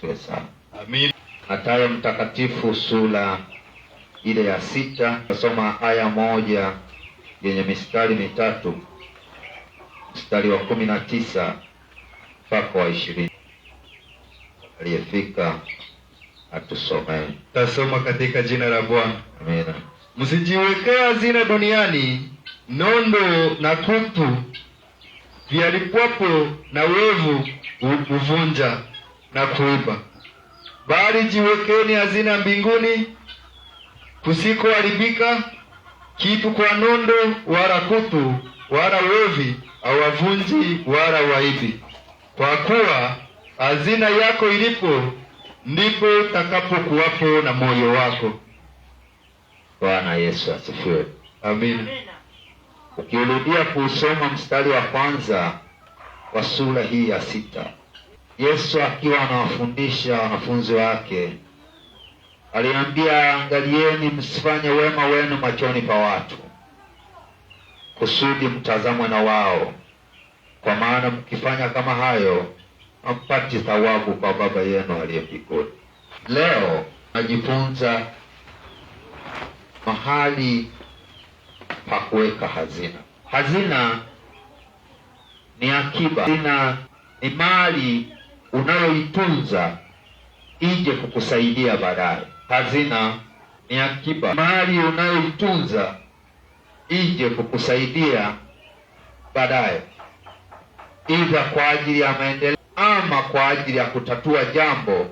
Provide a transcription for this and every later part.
Sana. Amina. Mathayo Mtakatifu sura ile ya 6, nasoma aya 1 yenye mistari 3, mstari wa 19 mpaka wa 20. Aliyefika atusomee. Tasoma katika jina la Bwana. Amina. Msijiwekee hazina duniani, nondo na kutu vialipwapo na wevu huvunja na kuiba, bali jiwekeni hazina mbinguni, kusikoharibika kitu kwa nondo wala kutu wala wevi hawavunji wala waibi. Kwa kuwa hazina yako ilipo, ndipo utakapokuwapo na moyo wako. Bwana Yesu asifiwe. Amina. Ukirudia kuusoma mstari wa kwanza wa sura hii ya 6, Yesu akiwa anawafundisha wanafunzi wake aliambia, angalieni msifanye wema wenu machoni pa watu, kusudi mtazamwe na wao, kwa maana mkifanya kama hayo hampati thawabu kwa Baba yenu aliye mbinguni. Leo najifunza mahali pa kuweka hazina. Hazina ni akiba. Hazina ni mali unayoitunza ije kukusaidia baadaye. Hazina ni akiba, mali unayoitunza ije kukusaidia baadaye, idha kwa ajili ya maendeleo ama kwa ajili ya kutatua jambo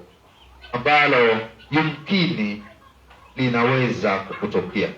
ambalo yumkini linaweza kukutokea.